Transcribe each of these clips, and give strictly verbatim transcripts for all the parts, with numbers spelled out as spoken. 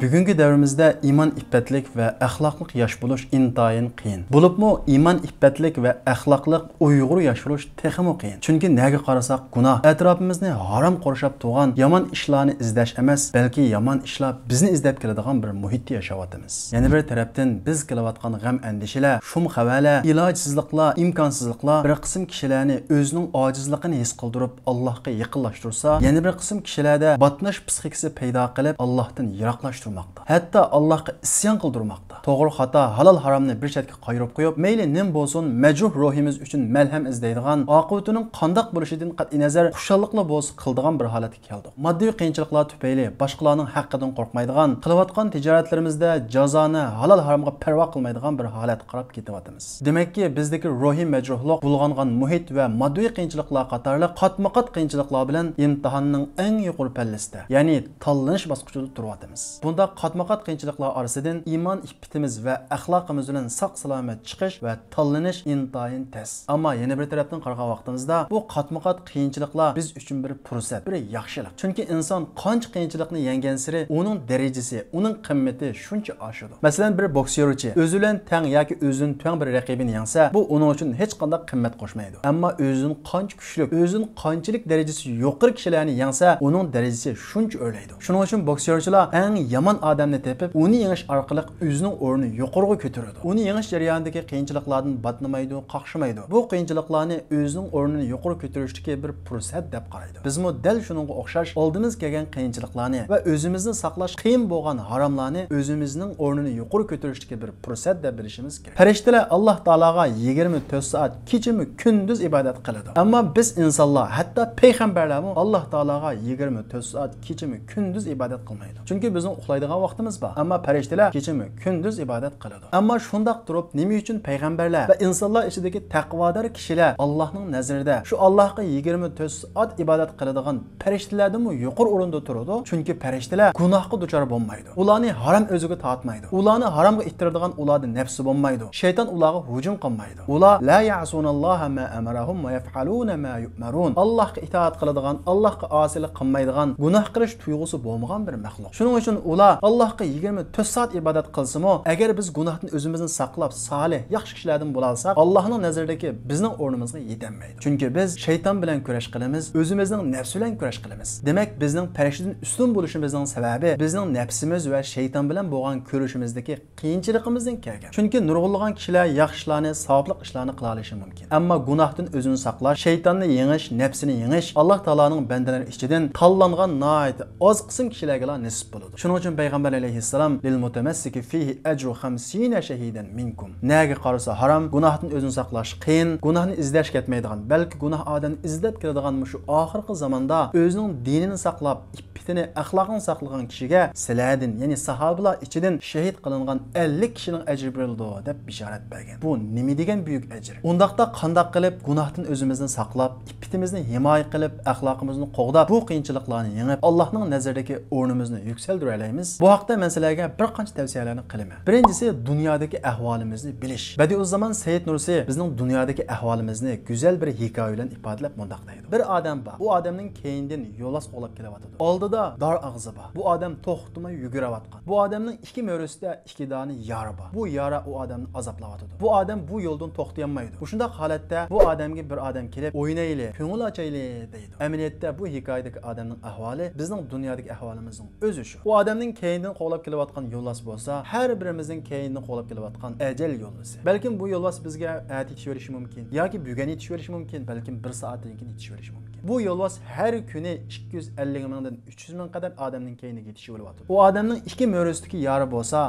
بۈگۈنكى دەۋرىمىزدە ئىمان ئىپپەتلىك ۋە ئەخلاقلىق ياش بولۇش ئىنتايىن قىيىن. بولۇپمۇ ئىمان ئىپپەتلىك ۋە ئەخلاقلىق ئۇيغۇر ياش بولۇش تېخىمۇ قىيىن. چۈنكى نەگە قارىساق گۇناھ، ئەتراپىمىزنى ھارام قورشاپ تۇرغان يامان ئىشلارنى ئىزدەش ئەمەس، بەلكى يامان ئىشلار بىزنى ئىزدەپ كېلىدىغان بىر مۇھىتتا ياشاۋاتىمىز. يەنە بىر تەرەپتىن بىز كېلىۋاتقان غەم-ئەندىشىلەر، شۇم-خەۋەرلەر، ئىلاجسىزلىقلار، ئىمكانسىزلىقلار بىر قىسىم كىشىلەرنى ئۆزىنىڭ ئاجىزلىقىنى ھېس قىلدۇرۇپ، ئاللاھقا يېقىنلاشتۇرسا، يەنە بىر قىسىم كىشىلەردە باتناش پىسخىكىسى پەيدا قىلىپ، ئاللاھتىن يىراقلاشتۇرماقتا. ھەتتا ئاللاھقا ئىسيان قىلدۇرماقتا. توغرا-خاتا، ھالال-ھارامنى بىر چەتكە قايرىپ قويۇپ، مەيلى نېمە بولسۇن، مەجرۇھ روھىمىز ئۈچۈن مەلھەم ئىزدەيدىغان، ئاقىۋىتىنىڭ قانداق بولۇشىدىن قەتئىينەزەر، خۇشاللىقلا بولسا قىلىدىغان بىر ھالەتكە كەلدۇق. ماددىي قىيىنچىلىقلار تۈپەيلى باشقىلارنىڭ ھەققىدىن قورقمايدىغان، قىلىۋاتقان تىجارەتلىرىمىزدە جازانى، ھالال-ھارامغا پەرۋا قىلمايدىغان بىر ھالەتكە قاراپ كېتىۋاتىمىز. دېمەككى، بىزدىكى روھىي مەجرۇھلۇق، بۇلغانغان مۇھىت ۋە ماددىي قىيىنچىلىقلار قاتارلىق قاتمۇقات قىيىنچىلىقلار بىلەن ئىمتىھاننىڭ ئەڭ يۇقىرى پەللىسىدە، يەنى تاللىنىش باسقۇچىدا تۇرۇۋاتىمىز. بۇنداق قاتمۇقات قىيىنچىلىقلار ئارىسىدىن ئىمان ئىپپىتىمىز ۋە ئەخلاقىمىز بىلەن ساق-سالامەت چىقىش ۋە تاللىنىش ئىنتايىن تەس. ئەمما يەنە بىر تەرەپتىن قارىغان ۋاقتىمىزدا، بۇ قاتمۇقات قىيىنچىلىقلار بىز ئۈچۈن بىر پۇرسەت، بىر ياخشىلىق. چۈنكى ئىنسان قانچە قىيىنچىلىقنى يەڭگەنسېرى، ئۇنىڭ دەرىجىسى، ئۇنىڭ قىممىتى شۇنچە ئاشىدۇ. مەسىلەن، بىر بوكسيورچى ئۆزى بىلەن تەڭ ياكى ئۆزىدىن تۆۋەن بىر رەقىبىنى يەڭسە، بۇ ئۇنىڭ ئۈچۈن ھېچقانداق قىممەت قوشمايدۇ. ئەمما ئۆزىدىن قانچە كۈچلۈك، ئۆزىدىن قانچىلىك دەرىجىسى يۇقىرى كىشىلەرنى يەڭسە، ئۇنىڭ دەرىجىسى شۇنچە ئۆرلەيدۇ. شۇنىڭ ئۈچۈن بوكسيورچىلار ئەڭ يامان ئادەمنى تېپىپ، ئۇنى يېڭىش ئارقىلىق ئۆزىنىڭ ئورنىنى يۇقىرىغا كۆتۈرىدۇ. ئۇنى يېڭىش جەريانىدىكى قىيىنچىلىقلاردىن باتنىمايدۇ، قاقشىمايدۇ. بۇ قىيىنچىلىقلارنى ئۆزىنىڭ ئورنىنى يۇقىرى كۆتۈرۈشتىكى بىر پۇرسەت دەپ قارايدۇ. بىزمۇ دەل شۇنىڭغا ئوخشاش ئالدىمىزغا كەلگەن قىيىنچىلىقلارنى ۋە ئۆزىمىزنى ساقلاش قىيىن بولغان ھاراملارنى ئۆزىمىزنىڭ ئورنىنى يۇقىرى كۆتۈرۈشتىكى بىر پۇرسەت دەپ بىلىشىمىز كېرەك. پەرىشتىلەر ئاللاھ تائالاغا يىگىرمە تۆت سائەت كېچىمۇ كۈندۈز ئىبادەت قىلىدۇ. ئەمما بىز ئىنسانلار، ھەتتا پەيغەمبەرلەرمۇ ئاللاھ تائالاغا يىگىرمە تۆت سائەت كېچىمۇ كۈندۈز ئىبادەت قىلمايدۇ. چۈنكى بىزنىڭ ئۇخلايدىغان ۋاقتىمىز بار، ئەمما پەرىشتىلەر كېچىمۇ كۈندۈز ئىبادەت قىلىدۇ. ئەمما شۇنداق تۇرۇپ، نېمە ئۈچۈن پەيغەمبەرلەر ۋە ئىنسانلار ئىچىدىكى تەقۋادار كىشىلەر ئاللاھنىڭ نەزىرىدە شۇ ئاللاھقا يىگىرمە تۆت سائەت ئىبادەت قىلىدىغان پەرىشتىلەردىنمۇ يۇقىرى ئورۇندا تۇرىدۇ؟ چۈنكى پەرىشتىلەر گۇناھقا دۇچار بولمايدۇ. ئۇلارنى ھارام ئۆزىگە تارتمايدۇ. ئۇلارنى ھارامغا ئىتتىرىدىغان ئۇلاردا نەپسى بولمايدۇ. شەيتان ئۇلارغا ھۇجۇم قىلمايدۇ. ئۇلار لا يعصون الله ما أمرهم ويفعلون ما يؤمرون. ئاللاھقا ئىتائەت قىلىدىغان، ئاللاھقا ئاسىيلىق قىلمايدىغان، گۇناھ قىلىش تۇيغۇسى بولمىغان بىر مەخلۇق. شۇنىڭ ئۈچۈن ئۇلار ئاللاھقا يىگىرمە تۆت سائەت ئىبادەت قىلسىمۇ، ئەگەر بىز گۇناھتىن ئۆزىمىزنى ساقلاپ، سالىھ، ياخشى كىشىلەردىن بولالىساق، ئاللاھنىڭ نەزىرىدىكى بىزنىڭ ئورنىمىزغا يېتەلمەيدۇ. چۈنكى بىز شەيتان بىلەن كۈرەش قىلىمىز، ئۆزىمىزنىڭ نەپسى بىلەن كۈرەش قىلىمىز. دېمەك، بىزنىڭ پەرىشتىدىن ئۈستۈن بولۇشىمىزنىڭ سەۋەبى بىزنىڭ نەپسىمىز ۋە شەيتان بىلەن بولغان كۈرىشىمىزدىكى قىيىنچىلىقىمىزدىن كەلگەن. چۈنكى نۇرغۇنلىغان كىشىلەر ياخشى ئىشلارنى، ساۋابلىق ئىشلارنى قىلالىشى مۇمكىن. ئەمما گۇناھتىن ئۆزىنى ساقلاش، شەيتاننى يېڭىش، نەپسىنى يېڭىش ئاللاھ تائالانىڭ بەندىلىرى ئىچىدىن تاللانغان ناھايىتى ئاز قىسىم كىشىلەرگىلا نېسىپ بولىدۇ. شۇنىڭ ئۈچۈن پەيغەمبەر ئەلەيھىسسالام لىل مۇتەمەسسىكى فىھى ئەجرۇ خەمسىنە شەھىدەن مىنكۇم. نەگە قارىسا ھارام، گۇناھتىن ئۆزىنى ساقلاش قىيىن، گۇناھنى ئىزدەش كەتمەيدىغان، بەلكى گۇناھ ئادەمنى ئىزدەپ كېلىدىغان مۇشۇ ئاخىرقى زاماندا ئۆزىنىڭ دىنىنى ساقلاپ، ئىپپىتىنى، ئەخلاقىنى ساقلىغان كىشىگە سىلەردىن، يەنى ساھابىلار ئىچىدىن شېھىت قىلىنغان ئەللىك كىشىنىڭ ئەجرى بېرىلىدۇ، دەپ بېشارەت بەرگەن. بۇ نېمە دېگەن بۈيۈك ئەجىر! ئۇنداقتا قانداق قىلىپ گۇناھتىن ئۆزىمىزنى ساقلاپ، ئىپپىتىمىزنى ھىمايە قىلىپ، ئەخلاقىمىزنى قوغداپ، بۇ قىيىنچىلىقلارنى يېڭىپ، ئاللاھنىڭ نەزىرىدىكى ئورنىمىزنى يۈكسەلدۈرەلەيمىز؟ بۇ ھەقتە مەن سىلەرگە بىر قانچە تەۋسىيەلەرنى قىلىمەن. بىرىنچىسى، دۇنيادىكى ئەھۋالىمىزنى بىلىش. بەدىئۇززامان سەيىد نۇرسى بىزنىڭ دۇنيادىكى ئەھۋالىمىزنى گۈزەل بىر ھېكايە بىلەن ئىپادىلەپ مۇنداق دەيدۇ. بىر ئادەم بار. بۇ ئادەمنىڭ كەينىدىن يولۋاس قوغلاپ كېلىۋاتىدۇ. ئالدىدا دار ئاغزى بار. بۇ ئادەم توختىماي يۈگۈرۈۋاتقان. بۇ ئادەمنىڭ ئىككى مۈرىسىدە ئىككى دانە يارا بار. بۇ يارا ئۇ ئادەمنى ئازابلاۋاتىدۇ. بۇ ئادەم بۇ يولدىن توختىيالمايدۇ. مۇشۇنداق ھالەتتە بۇ ئادەمگە بىر ئادەم كېلىپ، «ئوينايلى، كۆڭۈل ئاچايلى» دەيدۇ. ئەمەلىيەتتە بۇ ھېكايىدىكى ئادەمنىڭ ئەھۋالى بىزنىڭ دۇنيادىكى ئەھۋالىمىزنىڭ ئۆزى شۇ. ئۇ ئادەمنىڭ كەينىدىن قوغلاپ كېلىۋاتقان يولۋاس بولسا، ھەر بىرىمىزنىڭ كەينىدىن قوغلاپ كېلىۋاتقان ئەجەل يولۋىسى. بەلكىم بۇ يولۋاس بىزگە ئەتە يېتىشىۋېلىشى مۇمكىن، ياكى بۈگۈن يېتىشىۋېلىشى مۇمكىن، بەلكىم بىر سائەتتىن كېيىن يېتىشىۋېلىشى مۇمكىن. بۇ يولۋاس ھەر كۈنى ئىككى يۈز ئەللىك مىڭدىن ئۈچ يۈز مىڭ قەدەر ئادەمنىڭ كەينىگە يېتىشىۋېلىۋاتىدۇ. ئۇ ئادەمنىڭ ئىككى مۈرىسىدىكى يارا بولسا،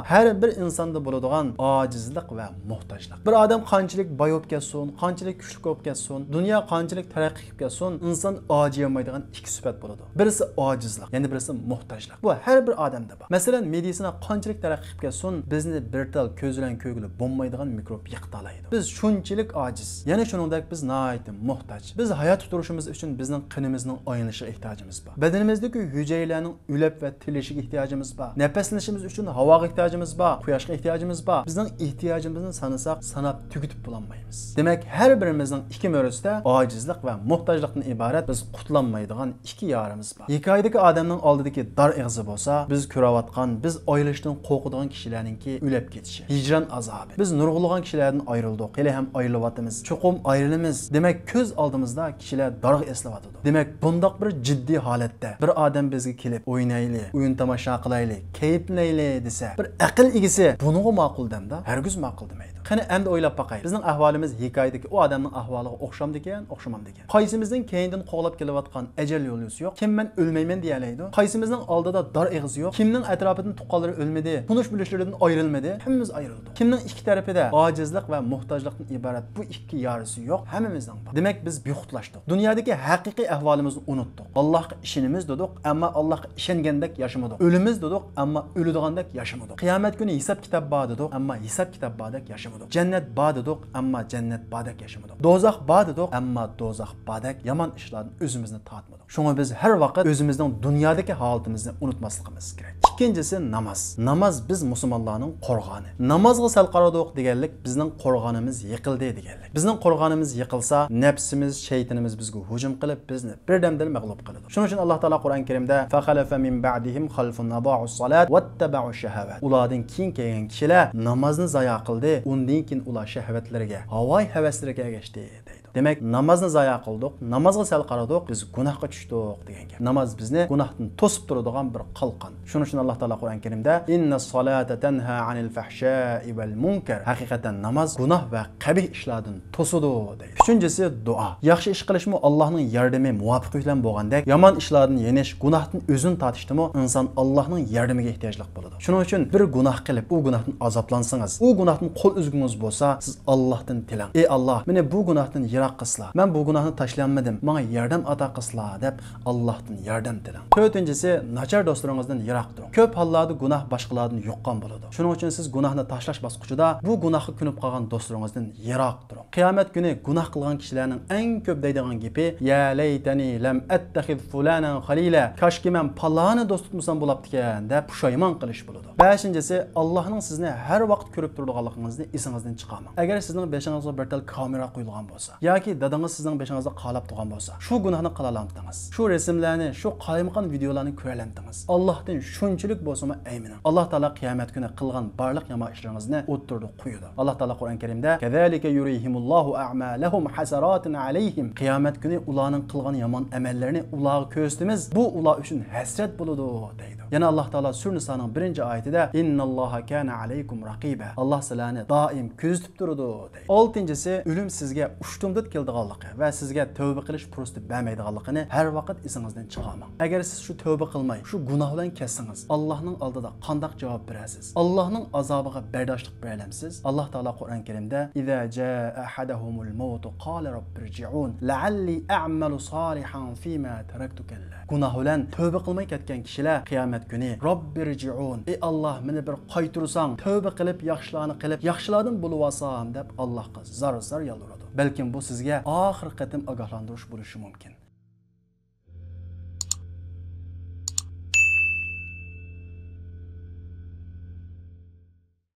ھەر بىر ئىنساندا بولىدىغان ئاجىزلىق ۋە موھتاجلىق. بىر ئادەم قانچىلىك باي بولۇپ كەتسۇن، قانچىلىك كۈچلۈك بولۇپ كەتسۇن، دۇنيا قانچىلىك تەرەققىي قىلىپ كەتسۇن، ئىنسان ئاجىيالمايدىغان ئىككى سۈپەت بولىدۇ. بىرسى ئاجىزلىق، يەنە بىرسى موھتاجلىق. بۇ ھەر بىر ئادەمدە بار. مەسىلەن، مېدىتسىنا قانچىلىك تەرەققىي قىلىپ كەتسۇن، بىزنى بىر تال كۆز بىلەن كۆرگىلى بولمايدىغان مىكروب يىقىتالايدۇ. بىز شۇنچىلىك ئاجىز. يەنە شۇنىڭدەك بىز ناھايىتى موھتاج. بىز ھاياتتا تۇرۇشىمىز ئۈچۈن بىز بىزنىڭ قېنىمىزنىڭ ئايلىنىشىغا ئېھتىياجىمىز بار. بەدىنىمىزدىكى ھۈجەيرىلەرنىڭ ئۆلۈپ ۋە تىرىلىشىگە ئېھتىياجىمىز بار. نەپەسلىنىشىمىز ئۈچۈن ھاۋاغا ئېھتىياجىمىز بار، قۇياشقا ئېھتىياجىمىز بار. بىزنىڭ ئېھتىياجىمىزنى سانىساق، ساناپ تۈگىتىپ بولالمايمىز. دېمەك، ھەر بىرىمىزنىڭ ئىككى مۈرىسىدە ئاجىزلىق ۋە موھتاجلىقتىن ئىبارەت بىز قۇتۇلالمايدىغان ئىككى يارىمىز بار. ھېكايىدىكى ئادەمنىڭ ئالدىدىكى دار ئېغىزى بولسا، بىز كۆرۈۋاتقان، بىز ئايرىلىشتىن قورقىدىغان كىشىلەرنىڭكى ئۆلۈپ كېتىشى، ھىجران ئازابى. بىز نۇرغۇنلىغان كىشىلەردىن ئايرىلدۇق، ھېلىھەم ئايرىلىۋاتىمىز، چوقۇم ئايرىلىمىز. دېمەك، كۆز ئالدىمىزدا كىشىلەر دارغا ئېسىلىۋاتىدۇ. دېمەك، بۇنداق بىر جىددىي ھالەتتە بىر ئادەم بىزگە كېلىپ، «ئوينايلى، ئويۇن تاماشا قىلايلى، كەيپلىنەيلى» دېسە، بىر ئەقىل ئىگىسى بۇنىڭغا ماقۇل دەمدا؟ ھەرگىز ماقۇل دېمەيدۇ. قېنى، ئەمدى ئويلاپ باقايلى، بىزنىڭ ئەھۋالىمىز ھېكايىدىكى ئۇ ئادەمنىڭ ئەھۋالىغا ئوخشامدىكەن، ئوخشىمامدىكەن؟ قايسىمىزنىڭ كەينىدىن قوغلاپ كېلىۋاتقان ئەجەل يولۋىسى يوق؟ كىم «مەن ئۆلمەيمەن» دېيەلەيدۇ؟ قايسىمىزنىڭ ئالدىدا دار ئېغىزى يوق؟ كىمنىڭ ئەتراپىدىن تۇغقانلىرى ئۆلمىدى؟ تونۇش-بىلىشلىرىدىن ئايرىلمىدى؟ ھەممىمىز ئايرىلدۇق. كىمنىڭ ئىككى تەرىپىدە ئاجىزلىق ۋە موھتاجلىقتىن ئىبارەت بۇ ئىككى يارىسى يوق؟ ھەممىمىزنىڭ بار. دېمەك، بىز بىخۇدلاشتۇق. دۇنيادىكى ھەقىقىي ئەھۋالىمىزنى ئۇنتتۇق. ئاللاھقا ئىشىنىمىز دېدۇق، ئەمما ئاللاھقا ئىشەنگەندەك ياشىمىدۇق. ئۆلىمىز دېدۇق، ئەمما ئۆلىدىغاندەك ياشىمىدۇق. قىيامەت كۈنى ھېساب-كىتاب بار دېدۇق، ئەمما ھېساب-كىتاب باردەك ياشىمىدۇق. جەننەت بار دېدۇق، ئەمما جەننەت باردەك ياشىمىدۇق. دوزاخ بار دېدۇق، ئەمما دوزاخ باردەك يامان ئىشلاردىن ئۆزىمىزنى تارتمىدۇق. شۇڭا بىز ھەر ۋاقىت ئۆزىمىزنىڭ دۇنيادىكى ھالىتىمىزنى ئۇنتۇماسلىقىمىز كېرەك. ئىككىنچىسى، ناماز. ناماز بىز مۇسۇلمانلارنىڭ قورغانى. نامازغا سەل قارىدۇق دېگەنلىك، بىزنىڭ قورغىنىمىز يىقىلدى دېگەنلىك. بىزنىڭ قورغىنىمىز يىقىلسا، نەپسىمىز، شەيتىنىمىز بىزگە ھۇجۇم قىلىپ، بىزنى بىردەمدىلا مەغلۇپ قىلىدۇ. شۇنىڭ ئۈچۈن ئاللاھ تائالا قۇرئان كەرىمدە، «فخلف من بعدهم خلف أضاعوا الصلاة واتبعوا الشهوات.» ئۇلاردىن كېيىن كەلگەن كىشىلەر نامازنى زايا قىلدى، ئۇندىن كېيىن ئۇلار شەھۋەتلىرىگە، ھاۋايى ھەۋەسلىرىگە ئەگەشتى، دەيدۇ. دېمەك، نامازنى زايا قىلدۇق، نامازغا سەل قارىدۇق، بىز گۇناھقا چۈشتۇق دېگەن گەپ. ناماز بىزنى گۇناھتىن توسۇپ تۇرىدىغان بىر قالقان. شۇنىڭ ئۈچۈن ئاللاھ تائالا قۇرئان كەرىمدە، «إن الصلاة تنهى عن الفحشاء والمنكر.» ھەقىقەتەن ناماز گۇناھ ۋە قەبىھ ئىشلاردىن توسىدۇ، دەيدۇ. ئۈچىنچىسى، دۇئا. ياخشى ئىش قىلىشمۇ ئاللاھنىڭ ياردىمى، مۇۋەپپەقىيىتى بىلەن بولغاندەك، يامان ئىشلاردىن يېنىش، گۇناھتىن ئۆزىنى تارتىشتىمۇ ئىنسان ئاللاھنىڭ ياردىمىگە ئېھتىياجلىق بولىدۇ. شۇنىڭ ئۈچۈن بىر گۇناھ قىلىپ، ئۇ گۇناھتىن ئازابلانسىڭىز، ئۇ گۇناھتىن قول ئۈزگۈڭىز بولسا، سىز ئاللاھتىن تىلەڭ، «ئى ئاللاھ، مېنى بۇ گۇناھتىن يىراق قىلسىلا، مەن بۇ گۇناھنى تاشلىيالمىدىم، ماڭا ياردەم ئاتا قىلسىلا» دەپ، ئاللاھتىن ياردەم تىلەڭ. تۆتىنچىسى، ناچار دوستلىرىڭىزدىن يىراق تۇرۇڭ. كۆپ ھاللاردا گۇناھ باشقىلاردىن يۇققان بولىدۇ. شۇنىڭ ئۈچۈن سىز گۇناھنى تاشلاش باسقۇچىدا بۇ گۇناھقا كۆنۈپ قالغان دوستلىرىڭىزدىن يىراق تۇرۇڭ. قىيامەت كۈنى گۇناھ قىلغان كىشىلەرنىڭ ئەڭ كۆپ دەيدىغان گېپى، «يا ليتني لم أتخذ فلانا خليلا.» «كاشكى مەن پالانى دوست تۇتمىسام بولاپتىكەن» دەپ پۇشايمان قىلىش بولىدۇ. بەشىنچىسى، ئاللاھنىڭ سىزنى ھەر ۋاقىت كۆرۈپ تۇرىدىغانلىقىڭىزنى ئېسىڭىزدىن چىقارماڭ. ئەگەر سىزنىڭ بېشىڭىزغا بىر تال كامېرا قويۇلغان بولسا، ياكى دادىڭىز سىزنىڭ بېشىڭىزدا قاراپ تۇرغان بولسا، شۇ گۇناھنى قىلالامتىڭىز؟ شۇ رەسىملەرنى، شۇ قالايمىقان ۋىدېئولارنى كۆرەلەمتىڭىز؟ ئاللاھتىن شۇنچىلىك بولسىمۇ ئەيمىنىڭ. ئاللاھ تائالا قىيامەت كۈنى قىلغان بارلىق يامان ئىشلىرىڭىزنى ئوتتۇرىدا قويىدۇ. ئاللاھ تائالا قۇرئان كەرىمدە، «كذلك يريهم الله أعمالهم حسرات عليهم.» قىيامەت كۈنى ئۇلارنىڭ قىلغان يامان ئەمەللىرىنى ئۇلارغا كۆرسىتىمىز، بۇ ئۇلار ئۈچۈن ھەسرەت بولىدۇ، دەيدۇ. يەنە ئاللاھ تائالا سۈرە نىسانىڭ بىرىنچى ئايىتىدە، «إن الله كان عليكم رقيبا.» ئاللاھ سىلەرنى دائىم كۆزىتىپ تۇرىدۇ، دەيدۇ. ئالتىنچىسى، ئۆلۈم سىزگە ئۇشتۇمتۇت كېلىدىغانلىقى ۋە سىزگە تەۋبە قىلىش پۇرسىتى بەرمەيدىغانلىقىنى ھەر ۋاقىت ئېسىڭىزدىن چىقارماڭ. ئەگەر سىز شۇ تەۋبە قىلماي، شۇ گۇناھ بىلەن كەتسىڭىز، ئاللاھنىڭ ئالدىدا قانداق جاۋاب بېرەرسىز؟ ئاللاھنىڭ ئازابىغا بەرداشلىق بېرەلەمسىز؟ ئاللاھ تائالا قۇرئان كەرىمدە، «إذا جاء أحدهم الموت قال رب ارجعون لعلي أعمل صالحا فيما تركت كلا.» گۇناھ بىلەن تەۋبە قىلماي كەتكەن كىشىلەر قىيامەت كۈنى، «رب ارجعون، ئى ئاللاھ، مېنى بىر قايتۇرساڭ، تەۋبە قىلىپ، ياخشىلارنى قىلىپ، ياخشىلاردىن بولۇۋالسام» دەپ ئاللاھقا زار-زار يالۋۇرىدۇ. بەلكىم بۇ سىزگە ئاخىرقى قېتىم ئاگاھلاندۇرۇش بولۇشى مۇمكىن.